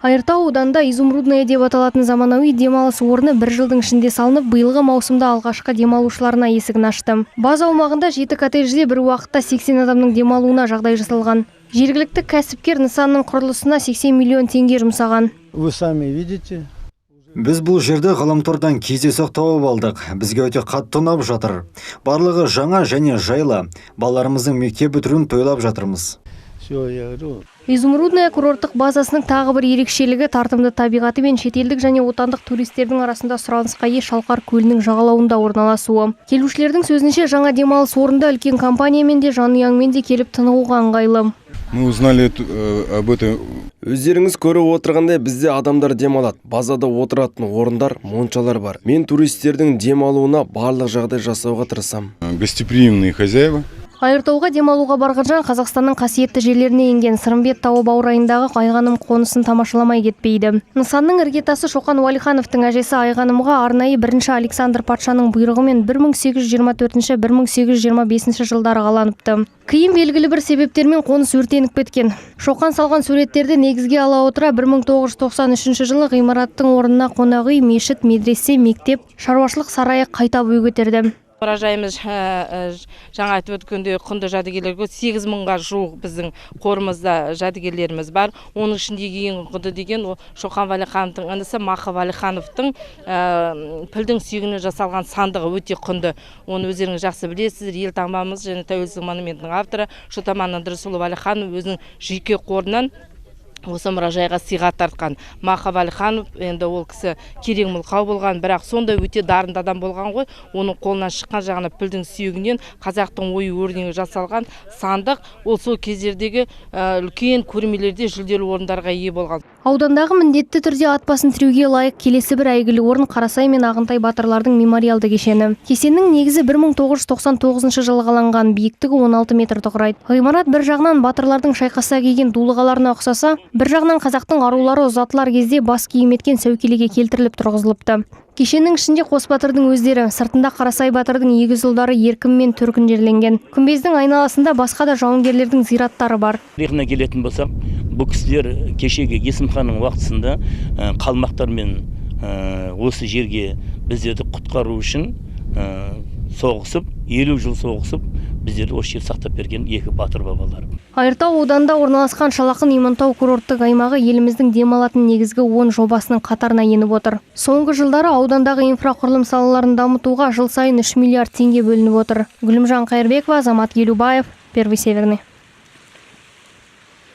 Айыртау ауданында «Изумрудная» деп аталатын заманауи демалыс орны бір жылдың ішінде салынып, биылғы маусымда алғашқы демалушыларына есігін ашты. База аумағында жеті коттеджде бір уақытта 80 адамның демалуына жағдай жасалған. Жергілікті кәсіпкер нысанның құрылысына 80 миллион теңге жұмсаған. Вы сами видите. Біз бұл жерді ғаламтордан кездейсоқ тауып алдық. Бізге өте қатты ұнап жатыр. Барлығы жаңа және жайлы. Балаларымыздың мектеп бітіруін тойлап жатырмыз. Все, я говорю, «Изумрудная» курорттық базасының тағы бір ерекшелігі – тартымды табиғаты мен шетелдік және отандық туристердің арасында сұранысқа ие Шалқар көлінің жағалауында орналасуы. Келушілердің сөзінше, жаңа демалыс орнында үлкен компаниямен де, жанұяңмен де келіп тынығуға ыңғайлы. Мы узнали об этом. Өздеріңіз көріп отырғандай, бізде адамдар демалады. Базада отыратын орындар, моншалар бар. Мен туристердің демалуына барлық жағдай жасауға тырысамын. Гостеприимные хозяева. Айыртауға демалуға барған жан Қазақстанның қасиетті жерлеріне енген Сырымбет тауы баурайындағы Айғаным қонысын тамашаламай кетпейді. Нысанның іргетасы Шоқан Уәлихановтың әжесі Айғанымға арнайы бірінші Александр патшаның бұйрығымен 1824-1825 жылдары қаланыпты. Кейін белгілі бір себептермен қоныс өртеніп кеткен. Шоқан салған суреттерді негізге ала отыра, 1993 жылы ғимараттың орнына қонақ үй, мешіт, медресе, мектеп, шаруашылық сарайы қайта бой көтерді. Мұражайымыз, жаңа айтып өткендей, құнды жәдігерлер көп. 8000-ға жуық біздің қорымызда жәдігерлеріміз бар. Оның ішіндегі ең құнды деген ол Шоқан Уәлихановтың інісі Мақы Уәлихановтың пілдің сүйегінен жасалған сандығы өте құнды. Оны өздеріңіз жақсы білесіздер. Елтаңбамыз және Тәуелсіздік монументінің авторы Шотаман Ыдырысұлы Уәлиханов өзінің жеке қорынан осы мұражайға сыйға тартқан. Мақы Уәлиханов енді, ол кісі керең мылқау болған, бірақ сондай өте дарынды адам болған ғой. Оның қолынан шыққан жаңағы пілдің сүйегінен қазақтың ою өрнегі жасалған сандық, ол сол кездердегі үлкен көрмелерде жүлделі орындарға ие болған. Аудандағы міндетті түрде ат басын тіреуге лайық келесі бір әйгілі орын – Қарасай мен Ағынтай батырлардың мемориалды кешені. Кешеннің негізі 1999 жылы қаланған, биіктігі 16 метрді құрайды. Ғимарат бір жағынан батырлардың шайқаста киген дулығаларына ұқсаса, бір жағынан қазақтың арулары ұзатылар кезде бас киім еткен сәукелеге келтіріліп тұрғызылыпты. Кешеннің ішінде қос батырдың өздері, сыртында Қарасай батырдың егіз ұлдары Еркін мен Төркін жерленген. Күмбездің айналасында басқа да жауынгерлердің зираттары бар. Тарихына келетін болсақ, бұл кісілер кешегі Есім ханның уақытысында қалмақтармен осы жерге біздерді құтқару үшін соғысып, 50 жыл соғысып, біздерді осы жерде сақтап берген екі батыр бабалар. Айыртау ауданында орналасқан Шал ақын Имантау курорттық аймағы еліміздің демалатын негізгі 10 жобасының қатарына еніп отыр. Соңғы жылдары аудандағы инфрақұрылым салаларын дамытуға жыл сайын 3 миллиард теңге бөлініп отыр. Гүлімжан Қайырбекова, Азамат Елубаев, Первый Северный.